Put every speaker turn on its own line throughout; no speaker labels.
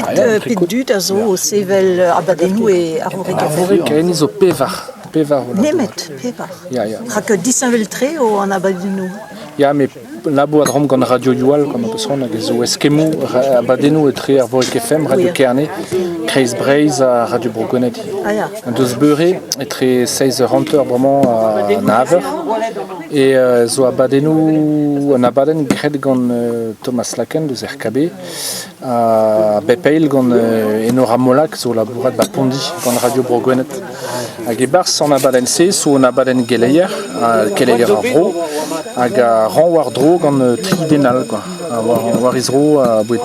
Pet dud a zo o sevel abadennoù e Arvorig FM?
Arvorig, enni zo pevar. Pevar o
Nemet pevar.
Ya, ya.
Rak disheñvel-tre eo an abadennoù.
Ya, met labourat a reomp gant Radio Youal, gant ma peus c'hoant, hag ez zo eskemmoù abadennoù etre Arvorig FM, Radio Kerne, Kreiz Breizh ha Radio Bro Gwened.
Ah ya.
An deus beure, etre seizh eur hanter bremañ ha nav eur. E zo abadennoù, un abadenn graet gant Thomas Laken deus RKB, ha bep eil gant Enora Molac zo labourat 'ba Pondi gant Radio Bro Gwened. Hag e-barzh an abadenn-se zo un abadenn geleier, keleier ar vro, hag a ran war-dro gant tri den all quoi. War he zro aboe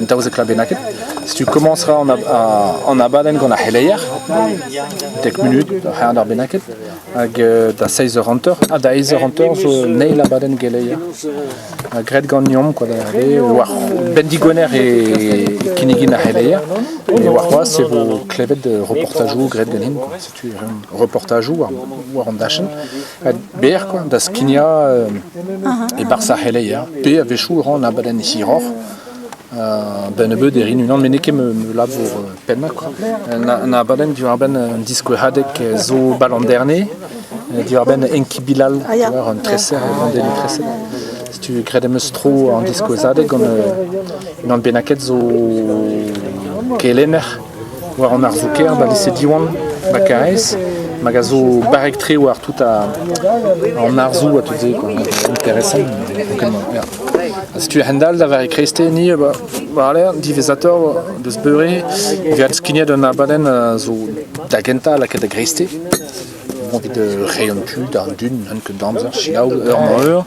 12 kla bennaket. Setu komañs 'ra an abadenn gant ar c'heleier, dek munut, ur c'hard eur bennaket. Hag da seizh eur hanter, ha da eizh eur hanter zo un eil abadenn geleier. Graet ganeomp quoi da lâret war benn digwener e kinnigin ar c'heleier. Et warc'hoazh e vo klevet reportajoù graet ganin quoi. Setu reportajoù war, war an dachenn. Ha berr quoi, da skignañ e-barzh ar c'heleier. Pe a-wechoù e ran abadenn hiroc'h. Ben nebeut e rin unan met n'eo ket ma labour pennañ quoi. Un abadenn diwar-benn un diskouezadeg zo 'ba Landerne diwar-benn Enki Bilal, war un treser, bandennoù treset. Setu graet em eus tro an diskouezadeg gant unan bennaket zo kelenner war an arzoù-kaer 'ba lise Diwan 'ba Karaez hag a zo barrek-tre war tout an arzoù ha tout se quoi. Interesant. Ya. Setu a-hend-all da vare kreisteiz ni war-lerc'h diwezhatoc'h deus beure e vez skignet un abadenn zo da gentañ lakaet da greisteiz. Bon evit reiñ an tu d'an dud n'eus ket amzer selaou eur-mañ-eur.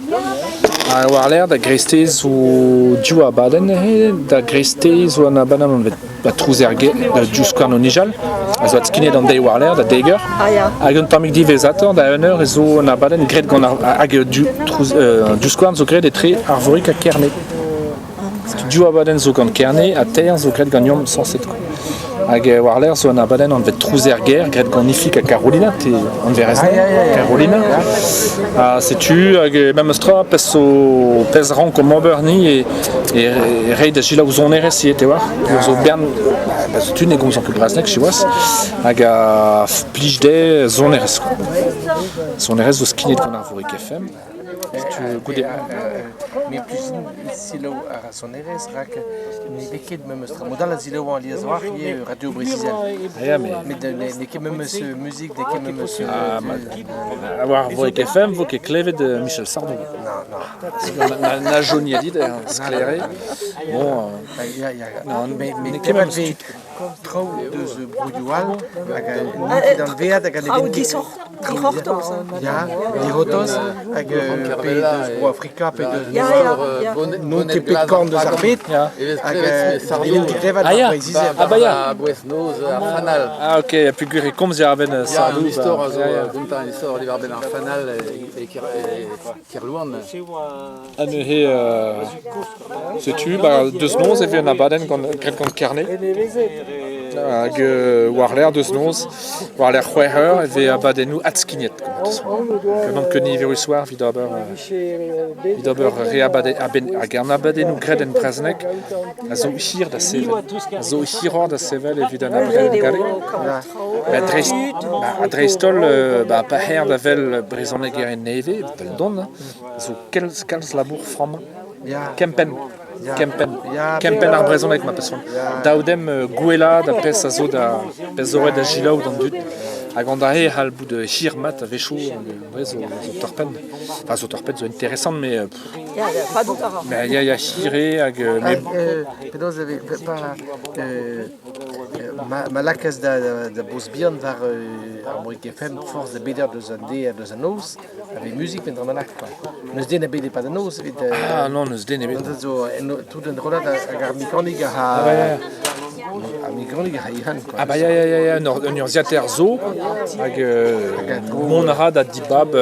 Ha war-lerc'h da greisteiz zo div abadenn neuze. Da greisteiz zo un abadenn anvet ba Trouzerge diouzh o nijal a zo adskignet an deiz war-lerc'h da dek eur. Hag un tammig diwezhatoc'h da un eur ez zo un abadenn graet gant ar hag divskouarn zo graet etre Arvorig ha Kerne. Div abadenn zo gant Kerne ha teir zo graet ganeomp sañset quoi. Hag war-lerc'h zo un abadenn anvet Trouzer-Gêr graet gant Ifig ha Carolina, te anverez Carolina. Ha setu hag memes tra pezh zo pezh rankomp ober ni e E reiñ da selaou sonerezh ivez te oar. Zo bern ba setu ne gomzan ket brezhoneg siwazh hag a plij dezhe sonerezh quoi. Sonerezh zo skignet gant Arvorig FM. Setu goude.
Me plij din selaou ar sonerezh rak ne vez ket memes tra. Mod all a selaouañ alies war ivez Radio Breizh-Izel.
Ya mais.
Met n'eo ket memes muzik, n'eo ket memes.
Ah, war Arvorig FM vo ket klevet Michel Sardou.
Non, non.
Na Johnny Hallyday, hein, sklaer eo. Bon,
non, mais mais ket memes traoù deus broioù all hag n'int ket anveet hag
Traoù dic'hortoz.
Ya, dic'hortoz hag pe deus bro Afrika pe deus n'on ket pet korn deus ar bed hag ne vin ket klevet ar Breizhiz.
Ah bah ya.
Bouez-noz ar fanal.
Ah ok, peogwir e komz ar-benn
Sardou. Ya, un istor a zo kontañ un istor diwar-benn ar fanal e Kerlouan.
Ha neuze, setu, ba, deus noz e vez un abadenn gant, graet gant Kerne. Hag war-lerc'h deus noz, war-lerc'h c'hwec'h eur e vez abadennoù adskignet. Gant ket niverus war evit ober, evit ober re abadenn, hag an abadennoù graet en brezhoneg a zo hir da sevel, a zo hiroc'h da sevel evit an abadennoù gallek. Ba dreist, ba dreist-holl ba pa c'her da wel brezhonegerien nevez, evel-don, zo kalz kalz labour frammañ. Kempenn, kempenn, kempenn ar brezhoneg ma peus c'hoant. Dav demp gwellaat ar pezh a zo da pezh zo ret da selaou d'an dud. Hag an dra-se e c'hall bout hir-mat a-wechoù, an zo zo torr-penn. Enfin zo torr-penn zo interesant mais Mais ya ya hir eo hag mais
Penaos e vez pa Ma lakaas da boz bihan war ar Morik FM forzh da beder deus an deiz ha deus an noz, a vez muzik un dra bennak kwa. N'eus den ebet e-pad an noz evit...
Ah non, n'eus den ebet.
Zo tout un rollad hag ar mekanik a ar mekanik a ihan quoi.
Ah bah ya ya ya ya, un urzhiataer zo hag mont a ra da dibab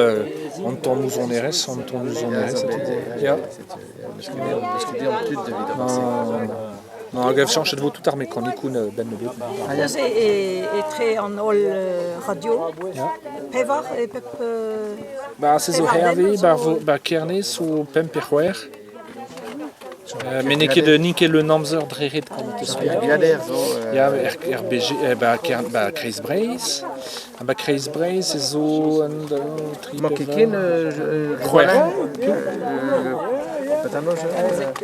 an tammoù sonerezh, an tonioù sonerezh. Ya.
N'eus ket deomp tud evit ober
Non, hag chañchet vo tout ar mekanikoù benn nebeut.
Neuze etre an holl radio, pevar e pep...
Ba se zo Herve, ba, ba Kerne zo pemp pe c'hwec'h. Met n'eo ket n'int ket leun amzer dre ret quand te
Ar Glader zo...
Ya, RBG, ba, ba Kreiz Breizh. Ha ba Kreiz Breizh ez zo un, daou, tri,
Mañ ket ken...
C'hwec'h.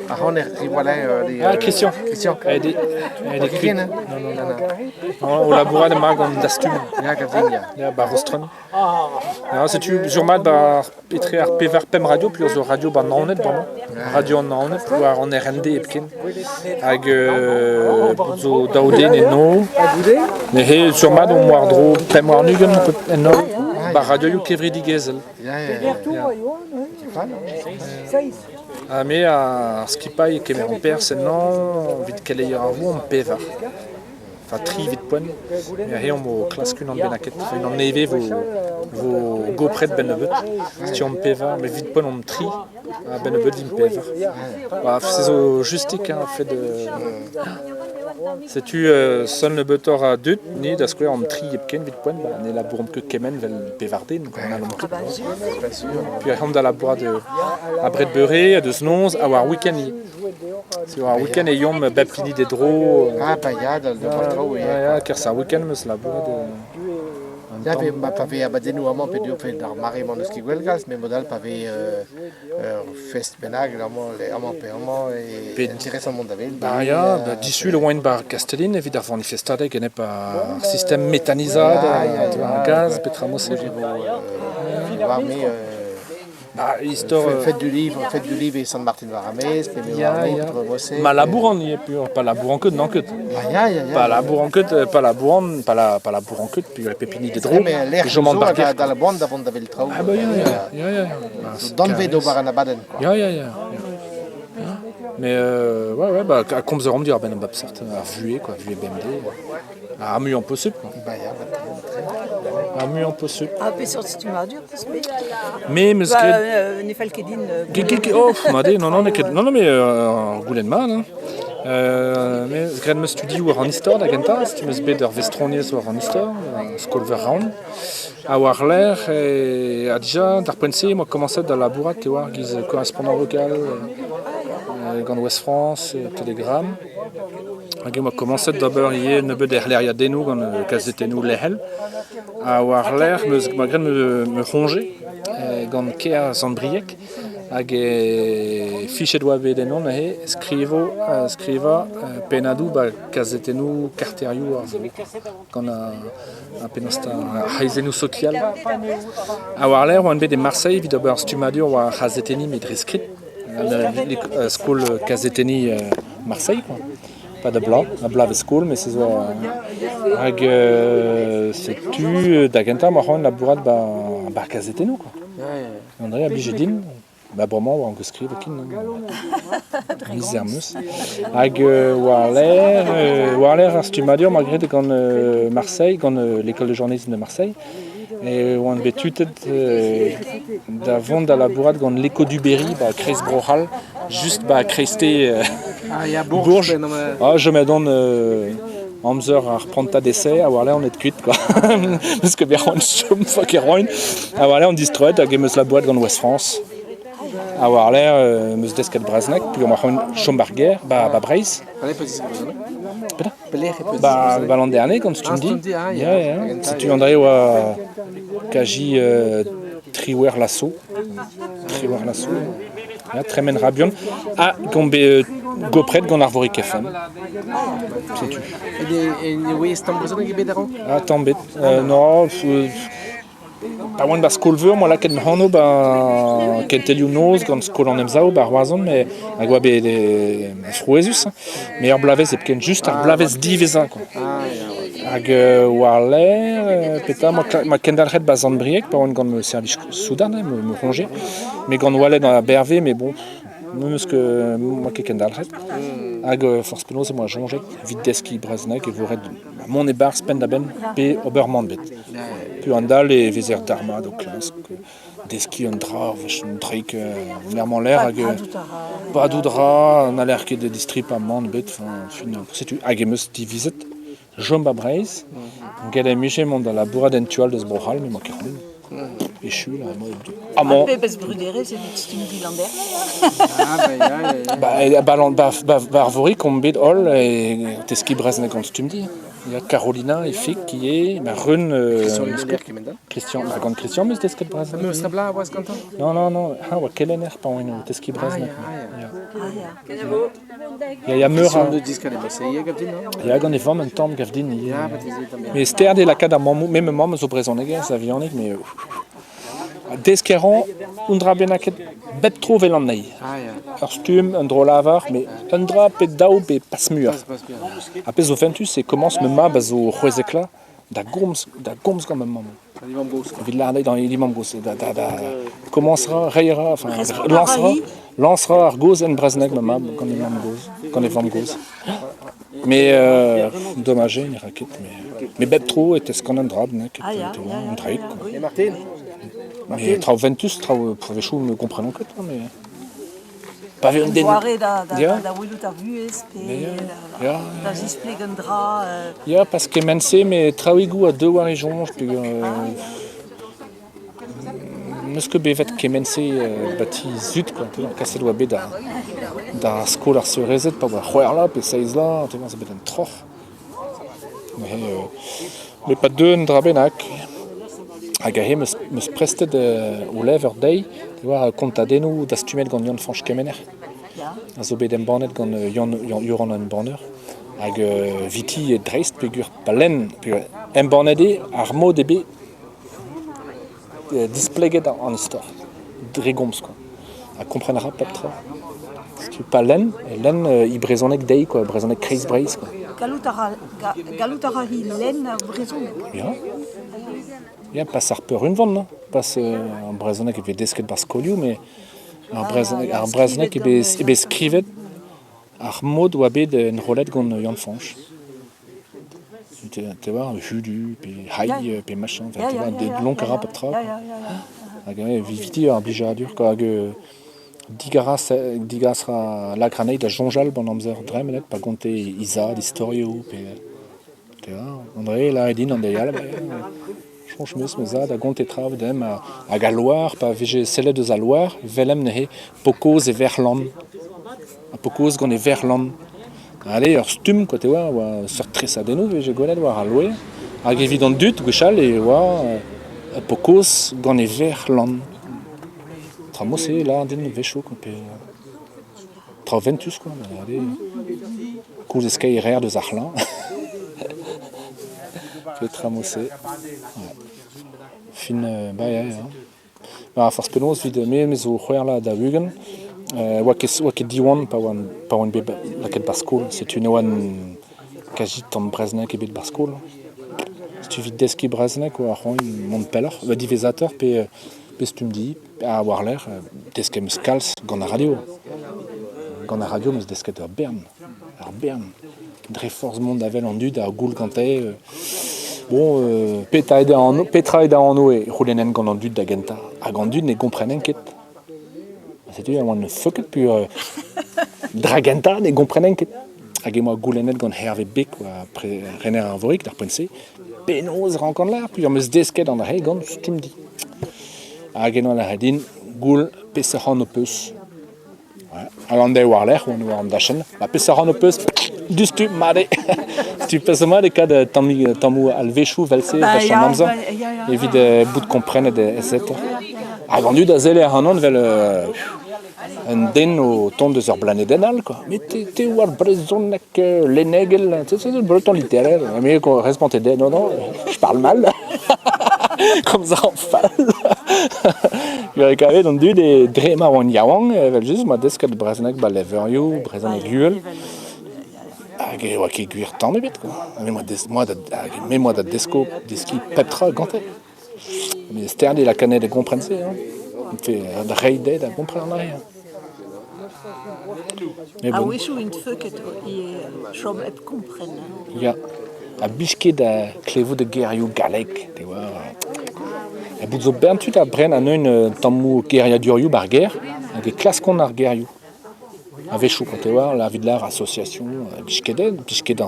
Ar c'haner Rivoalin...
Ah, Christian.
Christian.
Aet eo kuit.
ken, hein?
Non, non, non. Non, o labourat emañ gant Dastum.
Ya, gav din, ya.
Ya, ba Rostren. Ya, setu sur-mat ba etre ar pevar pemp radio, puis zo radio ba Naoned bremañ. Radio an Naoned, war an RND hepken. Hag zo daou den eno. Neuze sur-mat on war-dro pemp warn-ugent en holl. Ba radioioù kevredigezhel.
Ya, ya, ya.
Ha me ar skipailh kemer an perzh ennañ evit keleier ar vro an pevar. Enfin, tri evit poent. Mais aze omp o klask unan bennaket. Unan nevez vo, vo gopret benn nebeut. Setu omp pevar, mais evit poent omp tri. Ha benn nebeut vimp pevar. Ba, se zo justik hein, a-fet Setu seul nebeutoc'h a dud, ni da skouer omp tri hepken evit poent, ba, ne labouromp ket kement vel pevar den, quoi, n'hallomp ket. Puis ahont da labourat abred beure, ha deus noz, ha war week-end ivez. C'est war week-end e yomp bep hini d'e dro.
Ah, pa ya, da war traoù,
Ya,
ya.
ya, kerzh ar week-end 'm eus labourat un
Ya,
tamm.
pe, ma, pa vez abadennoù amañ, pe pe d'ar mare mañ n'eus ket gwell galz, met mod all pa vez ur fest bennak amañ, amañ pe amañ, e interesant mont da wel.
Ba ya, ba disul e oaint bar Kastellin evit ar vanifestadeg enep ar sistem metanizad, ar gaz, petra mod-se.
War me,
Ba, istor...
fête du livre, fête du livre e Sant-Martin-war-ar-Maez, pe me
Ya,
war
ya.
me, mod-se.
Ma labouran ivez, pur, pa labouran ket, n'an ket.
Ba ya, ya, ya.
Pa labouran ket, pa labouran, pa la, pa labouran ket, puis pep hini d'e dro,
Mais l'air
e chom an
zo
bar
da, da la boan da vont da wel traoù.
Ah ba ya, ya, ya, ya. Ba, c'est
Danve d'ober
carré.
an abadenn, quoi.
Ya, ya, ya. ya. Mais ouais, ouais, bah, à komz a ran diwar benn an bep seurt, ar vuhez, quoi, vuhez BMD. Ar muiañ posupl, quoi.
Ba ya, ba tre, ba tre.
Ar muiañ posupl.
Ha peseurt stummadur peus bet?
Me 'm eus
Ba,
graet...
ne fell ket din...
Ge, oh, mat eo, non, non, n'eo ket, non, non, mais ur goulenn mat, hein. Me graet 'm eus studi war an istor da gentañ, setu 'm eus bet ur vestroniezh war an istor, skol-veur Rouen. Ha war-lerc'h, ha dija, d'ar poent-se, 'moa komañset da labourat e oar giz correspondant local gant Ouest France, Telegram. Hag e 'moa komañset d'ober ivez nebeut erlec'hiadennoù gant kazetennoù lec'hel. Ha war-lerc'h 'm eus 'moa graet ma c'hoñje gant kêr Sant-Brieg hag fichet oa bet ennon neuze skrivo skrivañ pennadoù ba kazetennoù karterioù ar vro gant ar penaos ar c'hreizennoù sokial. Ha war-lerc'h oan bet e Marseille evit ober stummadur war ar c'hazetenniñ met dre skrid. Skol kazetenniñ Marseille quoi. Pas da bloaz, a bloavezh skol, mais se zo hag setu da gentañ 'moa c'hoant labourat ba ba kazetennoù quoi. André a blije din, ba bremañ oa skrivet ken mizer 'm eus. Hag war-lerc'h ar stummadur 'moa graet gant Marseille, gant l'école de journalisme de Marseille, e oan bet tutet da vont da labourat gant l'Écho du Berry, ba kreiz Bro-C'hall, just ba kreiste
Ah, ya,
Bourges.
Bourges.
Ah, je me donne amzer ar prantad essai, ha war-lerc'h on est kuit, quoi. Parce que bet c'hoant chom fuck e roin. Ha war-lerc'h on distroet hag em eus labourat gant Ouest France. Ha war-lerc'h em eus desket brezhoneg, puis on c'hoant chom bar gêr, ba, ba Breizh. Petra? Ba, ba l'an dernier, gant Stumdi.
Stumdi, ah, ya.
Ya, ya. Setu André oa kaji triwer lasso. Triwer lasso. Ya, tremen rabion. Ha gant bet gopret gant Arvorik FM. Setu.
E ne ouiez tamm brezhoneg ebet a-raok?
Ah, tamm bet. Non, pa oan ba skol-veur, 'moa lakaet ma anv ba kentelioù noz gant skol an Emsav ba Roazhon, mais hag oa bet frouezhus. Mais ur bloavezh hepken, just ar bloavezh diwezhañ, quoi. Hag war-lerc'h, petra, 'moa kendalc'het ba Sant-Brieg, pa oan gant ma servij soudard, ma c'hoñje. Mais gant Oaled a Berve, mais bon, 'meus ket 'moa ket kendalc'het. Hag forzh penaos 'moa soñjet evit deskiñ brezhoneg e vo ret mont e-barzh penn-da-benn pe ober mann bet. Puis an dal e vezer darmat o klask deskiñ un dra, un draig lec'h-mañ-lec'h hag padout a ra, n'haller ket distripañ mann ebet, enfin, setu hag em eus divizet chom ba Breizh. Get em mije mont da labourat en tu all deus Bro-C'hall, met 'moa ket c'hoant. Echu la amañ.
Pebezh bruderezh evit Stumdi Landerne.
Ah, bah, ya, ya, ya.
Ba, ba, ba, ba, ba Arvorig omp bet holl e teskiñ brezhoneg gant Stumdi. Ya Carolina, Efik ivez, ma Reun...
Christian Le Meller kement all.
Christian, ba gant Christian 'meus desket brezhoneg.
Meus a oas gantañ?
Non, non, non, ha oa kelenner pa oan o teskiñ brezhoneg.
Ah, ya,
Ah, ya.
Ya, ya meur a...
Christian deus disket e Marseille gav din, non?
Ya gant e vamm un tamm gav din ivez.
Ya, ba te tamm
Mais sterd eo lakaat ar mammoù, me ma mamm zo brezhoneger, a-vihanik, mais deskiñ a ran un dra bennaket bep tro 'vel an eil.
Ah, ya.
Ur stumm, un dro-lavar, mais un dra pe daou pe pas muioc'h.
Pas bien.
Ha pezh zo fentus e komañs ma mab a zo c'hwezek-la da gomz da gomz gant ma mamm.
An mamm-gozh.
Evit lâret d'an hini mamm-gozh da da da komañs ra, reiñ ra, enfin
Respont a
lañs ra,
ra-hi?
lañs ra ar gaoz en brezhoneg ma mab gant e mamm-gozh, gant e vamm-gozh. Mais domaj eo ne ra ket, mais bep tro e teskan un dra bennak,
Ah, ya, ya, ya.
un draig quoi.
Oui.
Et Martine?
Mais traoù ventus, traoù a-wechoù ne komprenan ket, hein, mais pa vez un den...
Doare da, da,
Ya.
da welout ar vuhez pe
Ya,
da,
ya.
da zispleg un dra.
Ya, pas kement-se, mais traoùigoù a deu war e soñj, peogwir n'eus ket bevet kement-se ba ti zud, quoi, tu vois, kaset oa bet da, da skol ar seurezed pa oa c'hwec'h vloaz pe seizh vloaz, tu vois, zo bet un troc'h. Mais, mais pa deu un dra bennak, hag aze 'meus 'meus prestet o levr dezhi, tu vois, kontadennoù dastumet gant Yann-Fañch Kemener.
Ya.
A zo bet embannet gant Yann, Yann Yoran Embanner. Hag viti eo dreist peogwir pa lenn, peogwir embannet eo ar mod eo bet displeget an istor dre gomz quoi. Ha kompren a ra pep tra. Setu pa lenn, e lenn e brezhoneg dezhi quoi, brezhoneg Kreiz-Breizh quoi.
Gallout a ra, ga, gallout a ra hi lenn ar brezhoneg.
Ya. Ya, pas ar peurunvan, non? Pas ar brezhoneg e vez desket 'barzh skolioù, mais ar brezhoneg, ar brezhoneg e vez, e vez skrivet ar mod oa bet enrollet gant Yann-Fañch. Te war, hudu, pe hailh, pe machin, enfin,
Ya,
te
ya,
war,
ya,
de
ya,
lonk a
ya,
ra pep tra.
ya, ya, ya, ya.
Hag eviti ar blijadur, quoi, hag digaras, digas ra lak anezhi da soñjal ban amzer dremenet pa gonte he zad istorioù pe te war, André lâret din an deiz all, ba, soñj 'm eus ma zad a gonte traoù demp hag al loar, pa vije sellet eus al loar, welemp neuze pokoz e verc'h-lann. Ha pokoz gant e verc'h-lann. Allez, ur stumm quoi, te oa, oa seurt tresadennoù vije gwelet war al loer. Hag evit an dud, gwechall, e oa pokoz gant e verc'h-lann. Tra mod-se, lâr din a-wechoù, quoi, pe traoù ventus, quoi. Allez, koulz e skeiñ reer deus ar c'hlañv. Petra mod-se. Ouais. Fin, bah ya, ya. Ba, forzh penaos, evit me, me zo c'hwec'h vloaz 40, oa ket oa ket Diwan pa oan pa oan bet lakaet 'ba skol. Setu ne oan kazi tamm brezhoneg ebet 'ba skol. Setu evit deskiñ brezhoneg oa c'hoant mont pelloc'h, ba diwezhatoc'h pe pe Stumdi, ha war-lerc'h desket 'm eus kalz gant ar radio. Gant ar radio 'm eus desket ur bern, ur bern. Dre forzh mont da wel an dud ha goul gante. Bon, petra eo da anv, petra eo da anv e c'houlennen gant an dud da gentañ. Hag an dud ne gomprenen ket. Setu e oan feuket peogwir dra gentañ ne gomprenen ket. Hag emañ goulennet gant Herve Beg, oa rener Arvorig d'ar poent-se, penaos e rankan lâr, peogwir 'm eus desket an dra-se gant Stumdi. Hag eno a lâre din, goul peseurt anv 'peus. Hag an deiz war-lerc'h oan war an dachenn. Ha peseurt anv 'peus? Diouzhtu, mat eo. Setu peseurt mat e kad tammoù alvezhioù 'vel-se
Ba,
vech
ya,
an amzer
ba, ya, ya.
evit bout komprenet aezetoc'h. Hag an dud a selle ac'hanon 'vel un den o tont deus ur blanedenn all quoi. Mais te, te oa ar brezhoneg lennegel, c'est c'est le breton littéraire. Mais responte dezhe, non, non, je parle mal. Komz a ran fall. Kavet an dud e dre ma oan yaouank, evel-just, 'moa desket brezhoneg 'ba levrioù, brezhoneg uhel. Hag e oa ket gwir tamm ebet quoi. Me 'moa des, moa da, me 'moa da desko deskiñ pep tra gante. Mais stern eo lakaat da gompren se, hein. Da reiñ dezhe da gompren an dra-se. Mais bon.
A-wechoù int feuket ivez chom hep kompren.
Ya. Ha blij ket da klevout gerioù gallek, te oar. Ha bout zo bern tud a bren anezho tammoù geriadurioù 'bar gêr hag e klaskont ar gerioù. A-wechoù, quand te oar, la evit lâr association, blij ket dezhe, blij ket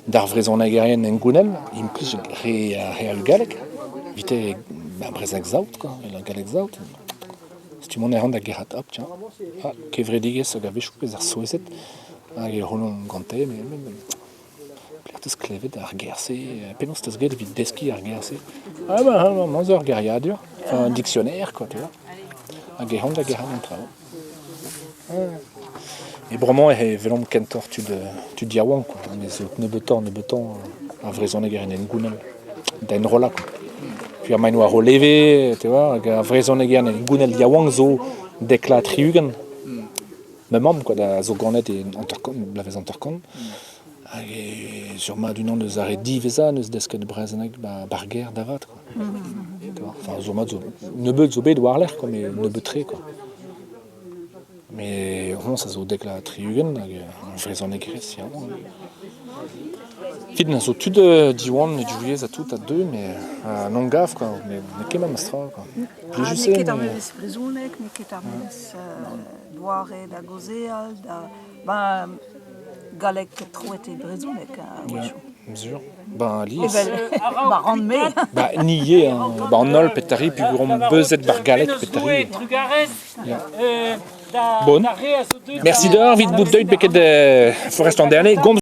d'ar vrezhonegerien hengounel, implij re ar re all gallek. Evite Ba brezhoneg saout quoi, evel ar galleg saout. Setu mont a ran da gerc'hat hop tiens. Ah, kevredigezh hag a-wechoù 'vez ar souezhet hag e c'houlont gante met pelec'h 'teus klevet ar ger-se? Penaos 'teus graet evit deskiñ ar ger-se? Ah ben amañ zo ur geriadur, enfin un dictionnaire quoi tu vois. Hag ez an da gerc'hat an traoù. E bremañ e welomp kentoc'h tud tud yaouank quoi, anez zo nebeutoc'h-nebeutañ a vrezhonegerien hengounel da enrollañ quoi. Puis emaint war o leve, tu vois, hag ar vrezhonegerien hengounel yaouank zo 70. Ma mamm quoi, da zo ganet e hanter-kant, bloavezh 50. Hag e sur mat unan eus ar re diwezhañ 'neus desket brezhoneg 'ba 'bar gêr da vat quoi. Tu vois, enfin sur mat zo nebeut zo bet war-lerc'h quoi, met nebeut-tre quoi. Met honnezh a zo 70 hag ar vrezhonegerez yaouank. Fin zo tud Diwan e Divyezh ha tout a deu met n'on gav quoi, met n'eo ket memes tra quoi.
Ah, n'eo ket ar memes brezhoneg, n'eo ket ar memes doare da gaozeal, da ben galleg troet e brezhoneg a-wechoù.
Sur. Ben alies.
Evel ma ran-me.
Ba ni ivez, hein. Ba an holl petari peogwir omp beuzet ba'r galleg petari. Ya. Bon. Merci deoc'h evit bout deuet beket Forest an Derne. Gomz